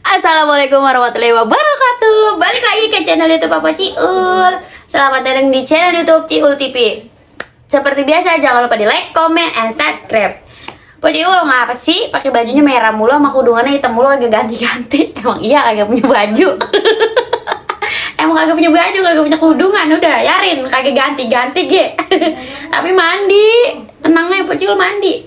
Assalamualaikum warahmatullahi wabarakatuh. Balik lagi ke channel YouTube Papa Ciul. Selamat datang di channel YouTube Ciul TV. Seperti biasa, jangan lupa di like, comment, and subscribe. Pak Ciul ngapa sih pakai bajunya merah mulu sama kudungannya hitam mulu, agak ganti-ganti. Emang iya kagak punya baju. Emang kagak punya baju, kagak punya kudungan. Udah yarin kagak ganti-ganti ge. Tapi mandi. Tenangnya Pak Ciul mandi.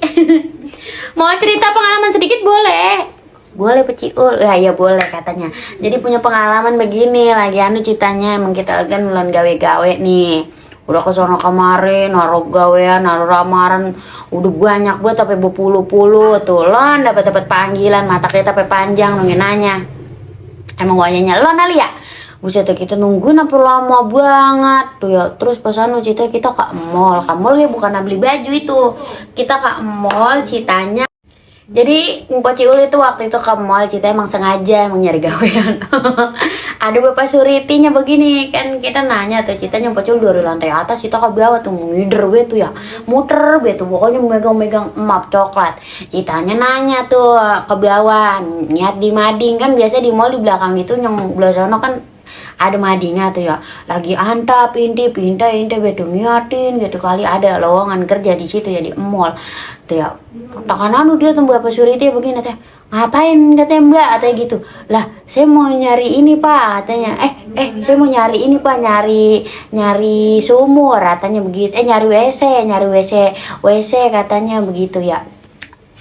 Mau cerita pengalaman sedikit boleh? Boleh Pak Ciul, ya boleh katanya. Jadi punya pengalaman begini, lagi ceritanya emang kita kan mulai gawe-gawe nih. Udah ke sono kemarin, naruh gawean, naruh ramaran, udah banyak buat sampai berpuluh-puluh tuh. Lon dapat panggilan, mata kita sampai panjang nungguin nanya. Emang wajahnya Lon ali ya? Buset kita nungguin apa lama banget tuh ya. Terus pas kita ke mall ya, bukan beli baju itu. Kita ke mall ceritanya. Jadi Pak Ciul itu waktu itu ke mall, kita emang sengaja emang nyari gawean. Ada Bapak Suritinya begini, kan kita nanya tuh, ceritanya Pak Ciul dari lantai atas, kita ke bawah tuh ngider be tuh ya, muter be tuh, pokoknya megang-megang map coklat. Ceritanya nanya tuh ke bawah, niat di mading kan biasa di mall di belakang itu yang belah sana kan ada madingnya tuh ya, lagi antap pindah betul niatin gitu, kali ada lowongan kerja di situ ya di mall tuh ya. Takanan dia tuh Bapak Suriti begini teh, ngapain katanya Mbak, katanya gitu. Lah saya mau nyari ini Pak, katanya saya mau nyari ini Pak, nyari sumur katanya begitu, nyari WC katanya begitu ya.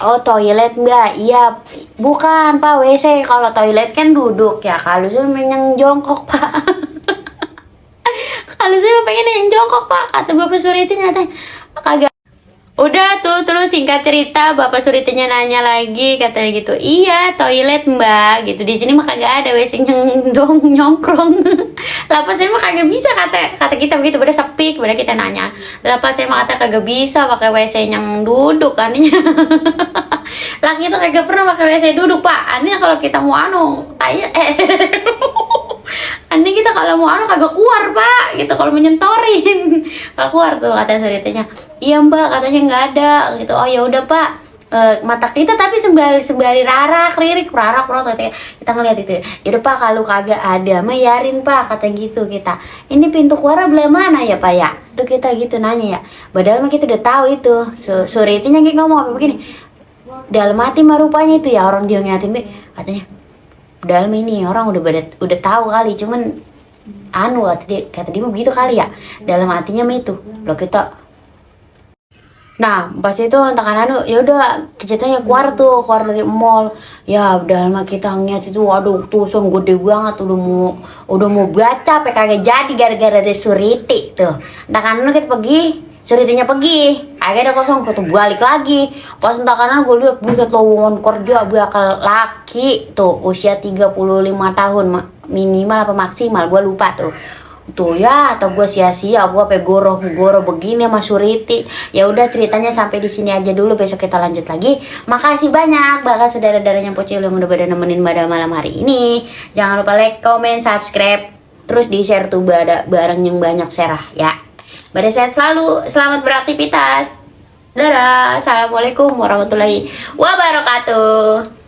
Oh toilet Mbak, iya bukan Pak, WC. Kalau toilet kan duduk ya, kalau saya pengen yang jongkok Pak. Kalau saya pengen yang jongkok Pak, kata Bapak Suriti nyatanya kagak. Udah tuh, terus singkat cerita Bapak Suritinya nanya lagi, katanya gitu, iya toilet Mbak gitu, di sini mah kagak ada WC yang nyongkrong. Lapas saya mah kagak bisa, kata kita begitu, pada sepi, pada kita nanya. Lapas saya mah kata kagak bisa pakai WC yang duduk anehnya. Lah kita kagak pernah pakai WC duduk Pak, anehnya kalau kita mau aneh kita kalau mau kagak keluar Pak gitu, kalau menyentorin kagak keluar tuh, kata Suritinya. Iya Mbak, katanya nggak ada gitu. Oh ya udah Pak, mata kita tapi sembari rarak kita ngeliat itu. Ya udah Pak, kalau kagak ada mah yarin Pak, kata gitu kita. Ini pintu keluar belah mana ya Pak ya? Tuh kita gitu nanya ya. Padahal mah kita udah tahu itu. Suritinya gitu ngomong apa begini. Dalam hati mah rupanya itu ya orang dia ngeliatin be, katanya dalam ini orang udah tahu kali, cuman kata dia begitu kali ya, dalam hatinya mah itu loh kita. Nah pas itu ya udah ceritanya keluar dari mall ya, dalam kita ngeliat itu, waduh tuson gede banget, udah mau baca kagak jadi gara-gara ada Suriti tuh. Kita pergi, Suritinya pergi, agak ada kosong, foto balik lagi. Pas gue lihat buset lowongan kerja bakal laki tuh usia 35 tahun minimal apa maksimal, gue lupa tuh ya, atau gue sia-sia gue goroh begini sama Suriti. Ya udah ceritanya sampai di sini aja dulu, besok kita lanjut lagi. Makasih banyak bahkan saudara-saudaranya Pak Ciul yang udah pada nemenin pada malam hari ini. Jangan lupa like, comment, subscribe, terus di share tuh bareng yang banyak serah ya. Pada sehat selalu, selamat beraktivitas. Dadah, assalamualaikum warahmatullahi wabarakatuh.